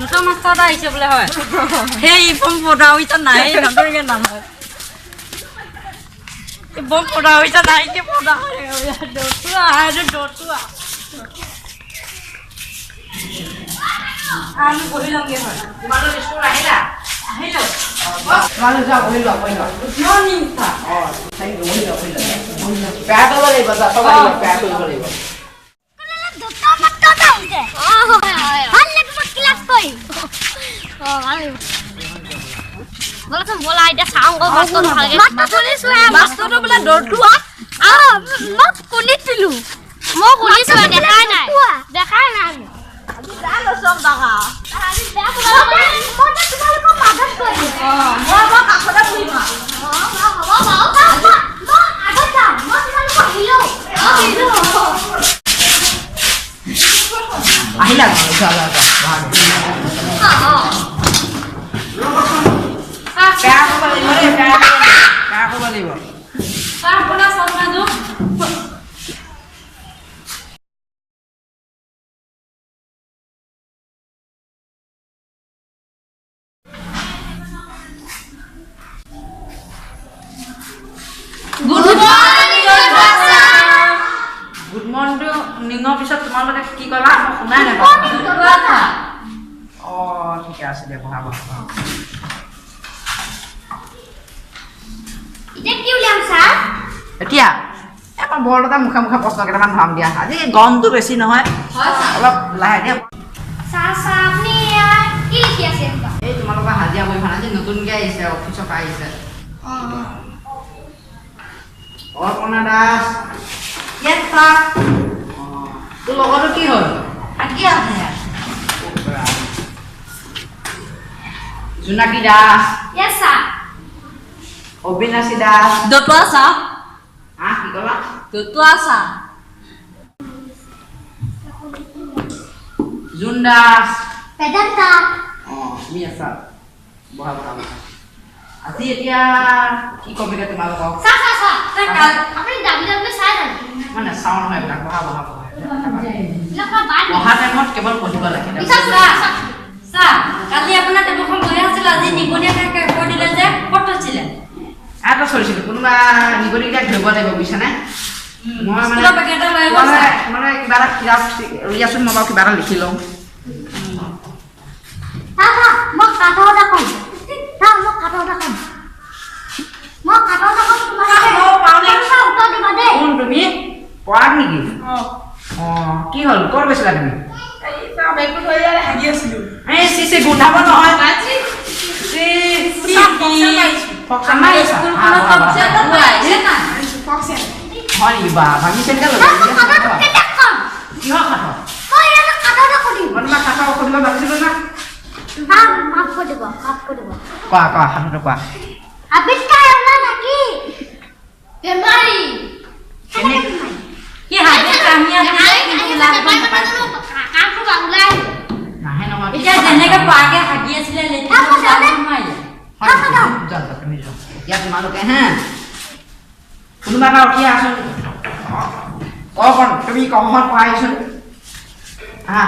দুটা মাষ্টাৰ এটা আহিছে বোলে হয়। সেই বম পদা হৈছে নাই নতুনকে নাম হয়। বম পদা হৈছে নাই কি পদা দতুৱা দতুৱা। আমি বহি লওঁগে হয়। তোমালোক স্কুল আহিলা? আহিলো। তোমালোক যোৱা, বহি লোৱা, বহি লোৱা। Good morning sir. অঁ, thank U. বহি লোৱা, বহি লোৱা। প্ৰেয়াৰ কৰিব লাগিব, যোৱা, চব আহিব, প্ৰেয়াৰ কৰিব লাগিব। দুটা মাত্ৰ আহিছে। ভাল লাগিব ক্লাছ কৰি। ব'লাচোন ব'লা, এতিয়া চাওঁ আকৌ মাষ্টৰটো ভালকে। মাষ্টৰটো বোলে দতুৱা। মই শুনিছিলো, মই শুনিছো, দেখাই নাই, দেখাই নাই। তোমালোকৰ মাজত কৰিম। মই কাষতে বহিম। হ'ব বাৰু, মই আগত যাম। মই তোমালোকৰ হিৰো। আহিলা? যোৱা যোৱা যোৱা, বহা। প্ৰেয়াৰ কৰিব লাগিব দেই, প্ৰেয়াৰ কৰিব লাগিব, প্ৰেয়াৰ কৰিব লাগিব। ছাৰ, আপোনাৰ চশমাযোৰ। Good morning. গুড মৰ্ণিঙৰ পিছত তোমালোকে কি ক'লা, মই শুনাই নাপাওঁ। অঁ, ঠিকে আছে দিয়া, বহা বহা বহা। এতিয়া কি উলিয়াম ছাৰ? এতিয়া মই বৰ এটা মুখে মুখে প্ৰশ্ন কেইটামান ভৰাম দিয়া। আজি গৰমটো বেছি নহয়, অলপ লাহে দিয়া। ছাৰ, ছাৰ, আপুনি ইয়াত কি লিখি আছে এইসোপা? এই তোমালোকৰ হাজিৰা বহীখন আজি নতুনকৈ আহিছে, অফিচৰ পৰা আহিছে। অৰ্পণা দাস। Yes sir. অঁ, তোৰ লগৰটো কি হ'ল? থাকি আছে। Jonaki Das. Yes sir. Abinashi Das. Dotuwa sir. হা, কি ক'লা? Dotuwa sir. Jon Das. Present sir. অঁ, তুমি আছা, বহা বহা বহা। আজি এতিয়া কি ক'ম এতিয়া তোমালোকক? ছাৰ, ছাৰ, ছাৰ, ছাৰ, কাল আপুনি ডাব্লিউ ডাব্লিউ চাই জানো? মই নাচাওঁ নহয় এইবিলাক। বহা বহা বহা। এইবিলাক মই বাদ দিম। পঢ়া টাইমত কেৱল পঢ়িব লাগে। পিছত ছাৰ, ছাৰ, কালি আপোনাৰ টেবুলখন বহি আছিল, আজি নিগনিয়ে খাই শেষ কৰি দিলে যে, ক'ত থৈছিলে? এটা চলিছিলোঁ, কোনোবা নিগনিকেইটাক ধৰিব লাগিব, বুজিছানে? মই মানে স্কুলৰ পেকেট এটা লৈ আহিব ছাৰ। তোমালোকে কিবা এটা কিতাপ উলিয়াচোন, মই বাৰু কিবা এটা লিখি লওঁ। ছাৰ, ছাৰ, মই সাধু এটা ক'ম। ছাৰ, মই সাধু এটা ক'ম, মই সাধু এটা ক'ম। তোমালোকে তোমালোকে উত্তৰ দিবা দেই। কোন তুমি, পৰাগ নেকি? অঁ, কি হ'ল, ক'ত গৈছিলা তুমি? এই চি চি, গোন্ধাব নহয়। চি চি, আমাৰ স্কুলখনত চবচে দতুৱা আহিছে না। হয় নেকি? বা, ভাঙিছে নেকি? ছাৰ, মই সাধুটো কেতিয়া ক'ম? কিহৰ সাঁথৰ? মই ইয়াতে সাধু এটা সুধিম। মই তোমাক সাঁথৰ সুধিব মাতিছিলোঁ না? ছাৰ, মাফ কৰি দিব, মাফ কৰি দিব। কোৱা কোৱা, সাঁথৰটো কোৱা। আবিষ্কাৰ ওলা নেকি বেমাৰী? কেনে কি হাতত কামি আছিলে, কিন্তু ওলাব নাপাইছিলে। নাহে নহয়। এতিয়া যেনেকে পাকে হাগি আছিলে, লেট্ৰিন যাব নোৱাৰিলে। হয় নেকি? যোৱা যোৱা, তুমি যোৱা। এতিয়া তোমালোকে হে কোনোবা এটা উঠি আহাচোন। অকণ তুমি কখন পঢ়াইচোন। আহা।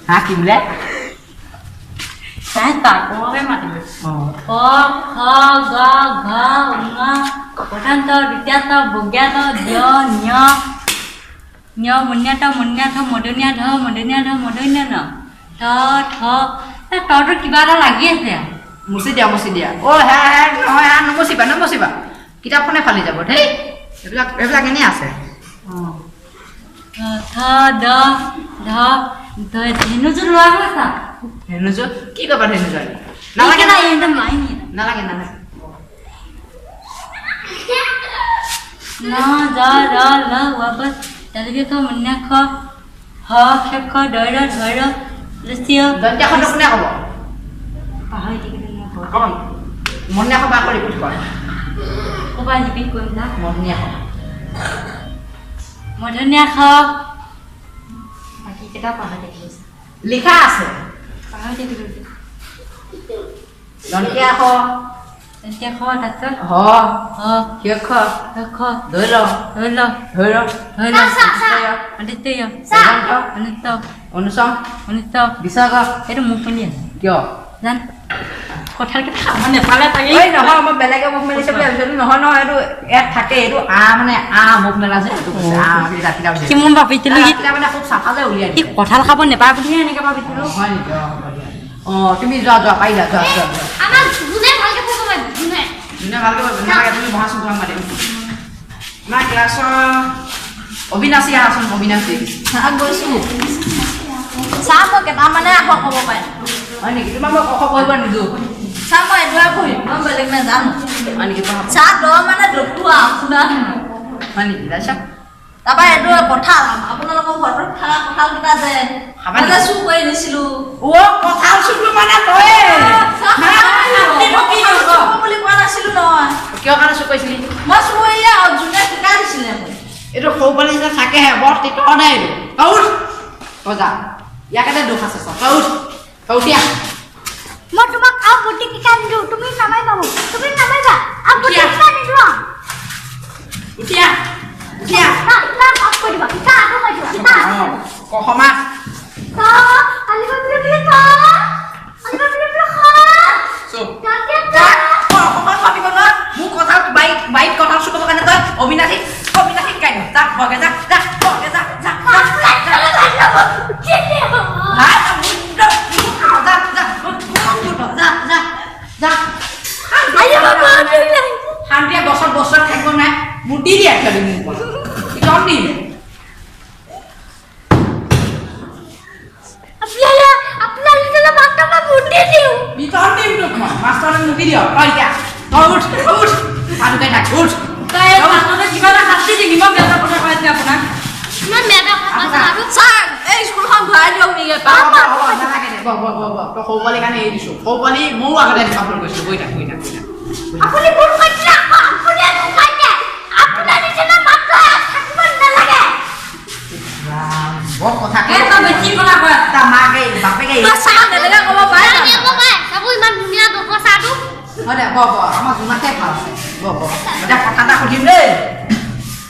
হা, কি বোলে? তাই তাকৰে মাতিলো। অঁ। ক খ গ ঘ ঙ প্ৰধান্ত দ্বিতীয়াত বজ্ঞাত দ্য ন্য ন্য মুন্যাত মুন্যাথ মদনীয়া ধ মদনীয়া ধ মদন্য ন ত থ। তটো কিবা এটা লাগি আছে। মুচি দিয়া, মুচি দিয়া। অ' হে হে, নহয়, হা, নমচিবা, নমচিবা, কিতাপখনে ফালি যাব। ধেই, এইবিলাক এইবিলাক এনেই আছে। অঁ, থ দ ধ ধেনুযোৰ লোৱা হৈছে। ধেনুযোৰ কি কৰিবা? ধেনুযোৰ নালাগে। নালাগে। নালাগে নালাগে। ন জ ৰ ল ৱাবছ তালব্য মুন্যা খ হ খ খ দ ৰ ধ ৰ লুচিয়। দন্তীয়াখনটো কোনে ক'ব? পাহৰি থাকিলো মই। কম মনিয়াখ বা আকৌ ৰিপিট কৰ। ক'বা ৰিপিট কৰিম না। মনিয়াখ। মধুনীয়া খ, বাকীকেইটা পাহৰি থাকিলো। লিখা আছে। পাহৰি থাকিলো। দন্তীয়া খ। দন্তীয় খ তাৰপিছত হ হ খ খ ধৈ ল ধৈ ল ধৈ ল ধৈ ল অন্ত্য অন্ত্য অনিত্য অনুচ অনিত্য বিশাখ এইটো মুখ মেলি আছে কিয় জান কঁঠালকেইটা খাব নেপালে তাকে ঐ নহয় মই বেলেগে মুখ মেলিছে বুলি ভাবিছিলো নহয় নহয় এইটো ইয়াত থাকে এইটো আ মানে আ মুখ মেলা যে এইটো কৈছে আ ৰাতিটা কি মই ভাবিছিলো কি মানে খুব চাফা যে উলিয়াই কি কঁঠাল খাব নেপায় বুলিহে এনেকে ভাবিছিলো হয় নেকি অ হ'ব দিয়া অ তুমি যোৱা যোৱা পাৰিলা যোৱা যোৱা আমাৰ যোনে ভালকে পঢ়িব পাৰিব যোনে যোনে ভালকে পঢ়িব নালাগে তুমি বহাচোন তোমাক মাতিম আমাৰ ক্লাছৰ অবিনাশী আহাচোন অবিনাশী গৈছো ছাৰ মই কেইটামানে আখৰ ক'ব পাৰিম হয় নেকি তোমাক মই ক খ পঢ়িব নিদিওঁ ছাৰ মই এইটোৱে পঢ়িম মই বেলেগ নাজানো হয় নেকি ছাৰ দ মানে দতুৱা আপোনাৰ হয় নেকি তাৰপিছত তাৰপৰা এইটো কঁঠাল আপোনালোকৰ ঘৰত থকা কঁঠালকেইটা যে যে চুৰ কৰি নিছিলো অ কঁঠাল চুৰটো মানে তয়ে বুলি কোৱা নাছিলো নহয় কিয় কাৰণে চুৰ কৰিছিলি মই চুৰ কৰিলে যোনে শিকাই দিছিলে মোক এইটো সৰু পোৱালি নিচিনা থাকেহে বৰ তিতৰ নাই এইটো তই উঠ তই যা ইয়াকতে দোষ আছে চব তই উঠ তই উঠি আহ মই তোমাক আৰু বুদ্ধি শিকাই নিদিওঁ তুমি নামাৰিবা মোক তুমি নামাৰিবা আৰু বুদ্ধি শিকাই নিদিওঁ উঠি আহ উঠি আহ মাফ কৰি দিবা আকৌ কৈ দিবা কসমা মোক কঁঠাল বাৰীত কঁঠাল চুকাবৰ কাৰণে তই অবিনাশী অবিনাশী শিকাই দিওঁ যা ঘৰকে যা যা ঘৰকে যা যা শান্তিয়ে গছত বছৰত থাকিব নাই মুটি দিয়া খেলি মোক পিটন দিম পিটন দিম তোক মই মাষ্টৰে মুটি দিয়ক তই এতিয়া তই উঠ উঠ পাদুকাই থাক উঠ তই মাষ্টৰে কিবা এটা শাস্তি দিম ইমান বেয়া কথা কৈ আছে আপোনাক ইমান বেয়া কথা কৈছে আৰু ছাৰ এই স্কুলখন ঘূৰাই দিয়ক নেকি নালাগে দে বহ বহ বহ তই সৰু পোৱালি কাৰণে এৰি দিছোঁ সৰু পোৱালি ময়ো আগতে এনেকুৱা ভুল কৰিছিলোঁ বহি থাক বহি থাক বহি থাক আপুনি ভুল কৰিছে আপুনি ভুল কৰিছে আপোনাৰ নিচিনা মাত্ৰ থাকিব নালাগে বৰ কথা এই তই বেছি কথা কয় তাৰ মাকে বাপেকে ছাৰ তেনেকে ক'ব পাৰে চাব ইমান ধুনীয়া দব চাহটো হয় দে বহ বহ আমাৰ জোনাকে ভাল আছে বহ বহ এতিয়া কথা এটা সুধিম দেই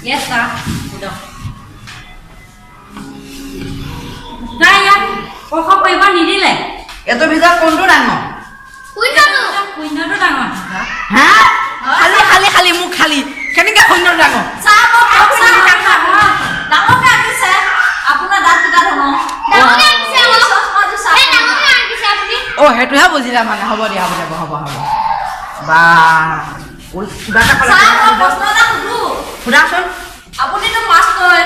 য়েছ ছাৰ সোধক তাই ইয়াত ক খ পঢ়িব নিদিলে এইটোৰ ভিতৰত কোনটো ডাঙৰ শূন্যটো ডাঙৰ হা খালি খালি খালি মোক খালি কেনেকে শূন্য ডাঙৰ ডাঙৰকে আঁকিছে আপোনাৰ দাঁতকেইটা ধৰণৰ অ সেইটোহে বুজিলা মানে হ'ব দিয়া হ'ব দিয়া হ'ব হ'ব বা কিবা এটা ক'লে প্ৰশ্ন এটা সুধো সোধাচোন আপুনিতো মাষ্টৰ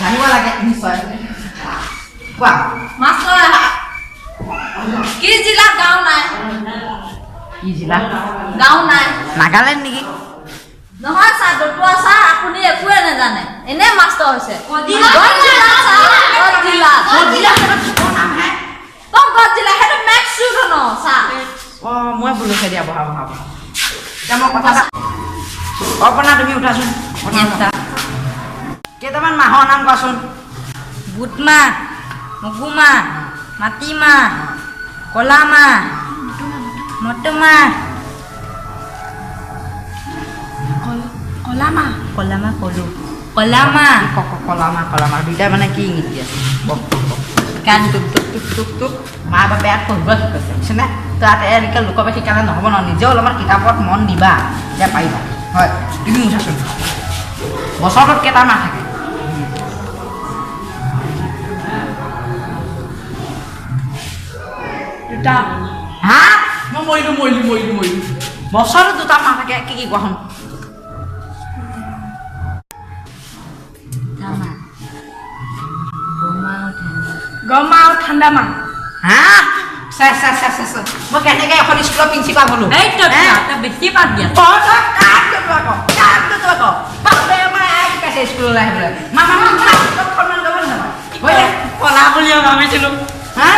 জানিব লাগে নিশ্চয় কোৱা মাষ্টৰ কি জিলাত গাঁও নাই কি জিলা গাঁও নাই নাগালেণ্ড নেকি নহয় ছাৰ দতুৱা ছাৰ আপুনি একোৱে নাজানে এনে মাষ্টৰ হৈছে অ মই ভুল হৈছে দিয়া বহা বহা বহা এতিয়া মই কথা এটা অপনা তুমি উঠাচোন কেইটামান মাহৰ নাম কোৱাচোন বুটমাহ মগুমাহ মাটিমাহ কলামাহ মটৰমাহ কলামাহ কলামাহ কলো কলামাহ কলামাহ কলামাহ দুইটা মানে কি ইংগিত দি আছে গান টুক টুক টুক টুক টুক মা বাপে ইয়াত পঢ়িব শিকাইছে বুজিছেনে তাত এনেকৈ লোকৰ পৰা শিকালে নহ'ব ন নিজেও অলপমান কিতাপত মন দিবা তেতিয়া পাৰিবা হয় তুমি উঠাচোন বছৰটোত কেইটা মাহ থাকে দুটা হা মই মৰিলো মৰিলো মৰিলো মৰিলো বছৰটোত দুটা মাহ থাকে কি কি কোৱাচোন গৰম আৰু ঠাণ্ডা মাহ হা চা চা চা চা মই কেনেকৈ এখন স্কুলৰ প্ৰিন্সিপাল হ'লো বেছি বাদ দিয়া স্কুললৈ আহিবলৈ মামা কলা বুলিয়ে ভাবিছিলোঁ হা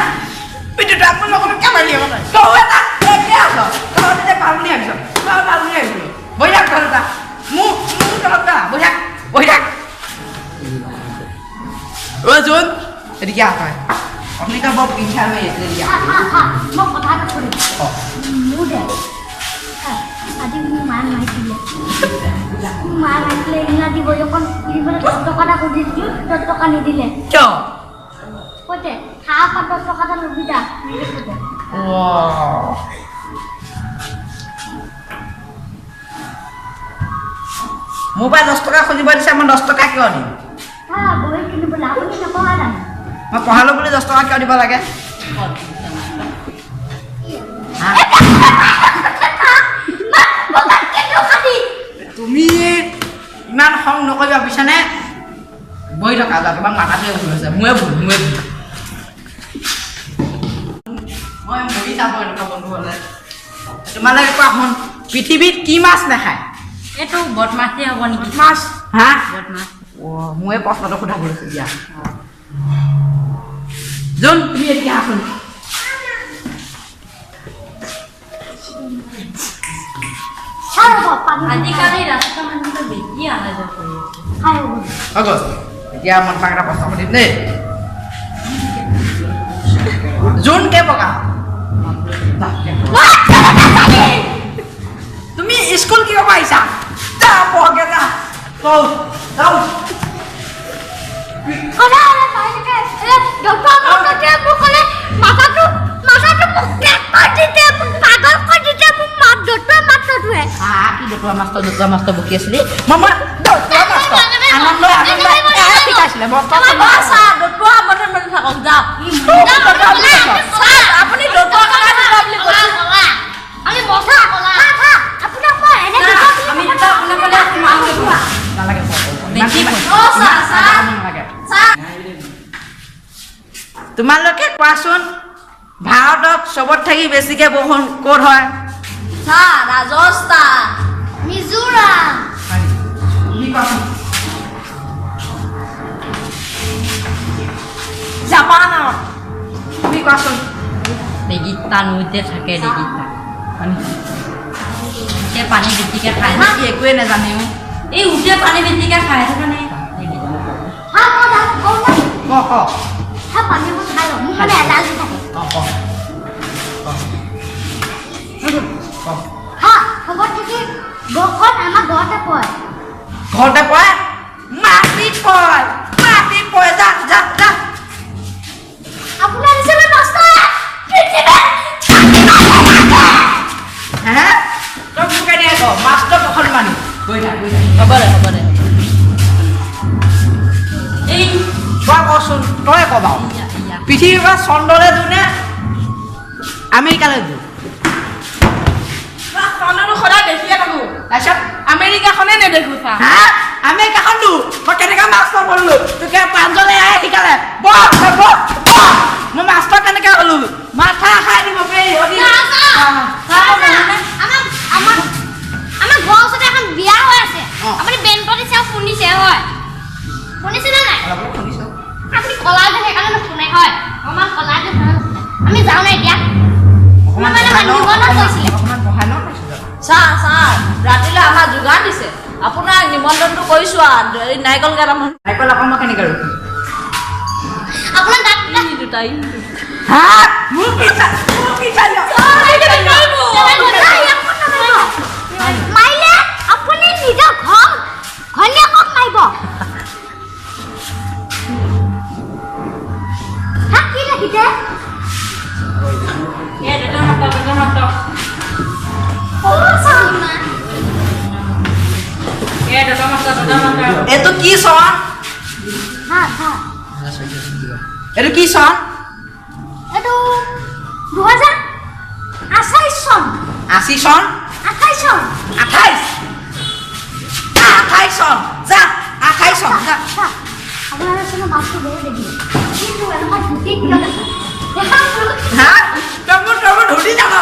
মোৰ লগত কেমেলি তই এটা একে আছ তই তেতিয়া ভাল বুলি ভাবিছ তই ভাল বুলি ভাবিছিলো বহি থাক তই মোৰ মোৰ তলত বহি থাক বহি থাক অ জোন এদিকে আহ তই আপুনি তো বৰ পিঠা হৈ আছিলে মই কথা এটা সুধিম মোৰ দে আজি মোৰ মায়ে মাৰিছিলে, মোৰ মায়ে মাৰিছিলে। ইংৰাজী বহি এখন কিনিবলৈ 10 টকা এটা খুজি দিছোঁ, 10 টকা নিদিলে। কিয়? কৈছে, খা পা, 10 টকা এটা ল'বি যা, এনেকে কৈছে। অ'। মোৰ পৰা 10 টকা খুজিব দিছে, মই 10 টকা কিয় দিম? হা, বহি কিনিবলৈ। আপুনি নপঢ়া জানো? মই পঢ়ালো বুলি 10 টকা কিয় দিব লাগে? হা? তুমি ইমান খং নকৰিবা, বুজিছানে? বহি থকা, যোৱা। তোমাক মাতাটোৱে ভুল হৈছে, মোৰে ভুল, মোৰে ভুল। মই মৰি যাব এনেকুৱা বন্ধু হ'লে। তোমালোকে কোৱা শুন, পৃথিৱীত কি মাছ নাখায়? এইটো বদমাছেই হ'ব নেকি? মাছ? হা? বদমাছ। অ', মই প্ৰশ্নটো সোধা ভুল হৈছে দিয়া। জোন, তুমি এতিয়া আহাচোন। খাই হ'ব পানী। আজিকালি ৰাস্তা মানুহটো বেছি অহা যোৱা কৰি আছে। খাই হ'ব। হৈ গ'ল। এতিয়া মই তোমাক এটা প্ৰশ্ন সুধিম দেই। জোন কেই প্ৰকাৰ? তুমি স্কুল কিয় আহিছা? যা, পঢ়গে যা। যাওঁ যাওঁ। কথা হ'লে পাৰিলে ডক্টৰ মাষ্টৰটোৱে মোক ক'লে, মাথাটো মাথাটো মোক কেক কৰি দিছে, মোক পাগল কৰি দিছে, মোক মাত ডক্টৰ মাষ্টৰটোৱে। হা, কি ডটুৱা মাষ্টৰ, ডটুৱা মাষ্টৰ বকি আছিলি? মই ডটুৱা মাষ্টৰ আনন্দ আনন্দ এয়াই শিকাইছিলে মই। ছাৰ, দতুৱা মতে মানে থাকক, যাওক। ছাৰ, আপুনি দতুৱা কথা দুটা বুলি কৈছে। আমি মজা আপোনাক মই এনে আমি দুটা আপোনাৰ ফালে সোমাম। নালাগে। বেছি। অ, ছাৰ, ছাৰ। নালাগে। ছাৰ। তোমালোকে কোৱাচোন, ভাৰতত চবত থাকি বেছিকে বৰষুণ ক'ত হয়? ছাৰ, ৰাজস্থান। মিজোৰাম। তুমি কোৱাচোন। জাপানত। তুমি কোৱাচোন। ৰেগিস্তান যে থাকে, ৰেগিস্তান উঠে পানী বেছিকে খায়। সি একোৱে নাজানেও। এই উঠে পানী বেছিকে খায়, সেইটো কাৰণে। হা, মই কওঁ না। ক ক। হা, পানীবোৰ খাই লওঁ, মোৰ মানে এলাৰ্জি থাকে। ক ক ক। হা, খবৰ থাকি বৰষুণ আমাৰ ঘৰতে পৰে। ঘৰতে পৰে? মাটিত পৰে, মাটিত পৰে। যা যা যা। আপোনাৰ নিচিনা মাষ্টৰ পৃথিৱীত হে, তই মোক কেনেকৈ ক মাষ্টৰ অসন্মানী? গৈ থাক, গৈ থাক। হ'ব দে, হ'ব দে। এই তই কচোন, তই ক বাৰু। ইয়া, ইয়া। পৃথিৱীৰ পৰা চন্দ্ৰলৈ দূৰ নে আমেৰিকালৈ দূৰ? চন্দ্ৰটো সদায় দেখিয়ে থাকো। তাৰপিছত? আমেৰিকাখনে নেদেখো ছাৰ। হা, আমেৰিকাখন দূৰ? মই কেনেকৈ মাষ্টৰ বনিলো? তোকে প্ৰাঞ্জলে এয়াই শিকালে। বহ বহ বহ। মই মাষ্টৰ কেনেকৈ হ'লো? মাথা খাই দিব বে ইহঁতি। আমাৰ আমাৰ আমাৰ ঘৰৰ ওচৰতে এখন বিয়া হৈ আছে। আপুনি বেণ্ড পাতিছে আৰু শুনিছে হয়? শুনিছেনে নাই? অলপ অলপ শুনিছো। আপুনি কলা যে, সেইকাৰণে নুশুনে হয়। অকণমান কলা যে, সেইকাৰণে নুশুনে। আমি যাওঁ নাই এতিয়া? অকণমান মানে পঢ়াই লওঁ। নিবনুৱা কৰিছিলে। অকণমান পঢ়াই লওঁ, তাৰপিছত যাম। ছাৰ, ছাৰ, ৰাতিলৈ আমাৰ যোগান দিছে। আপোনাক নিমন্ত্ৰণটো কৰিছো আৰু এই নাৰিকল কেইটামান। নাৰিকল আকৌ মই কেনেকৈ ৰুকিম? আপোনাৰ দাঁত ই দুটা, ই দুটা। হা, মোক পিছা, মোক পিছা দিয়ক। মাৰিলে আপুনি নিজৰ ঘৰ ঘৈণীয়েকক মাৰিব। হা, কি লিখিছে? এই দেউতা মাত্ৰ, দেউতা মাত্ৰ। এই দেউতা মাত্ৰ, দেউতা মাত্ৰ। এইটো কি চন? হা হা। এইটো কি চন? এইটো 2028 চন। 80 চন? 28 চন। 28, যা, 28 চন, যা, 28 চন, যা। আপোনাৰ আচলতে মাছটো বহুত দেখিলে, কিন্তু এনেকুৱা ধুতি কিয় দেখা? হা, তই মোৰ ধুতি জান?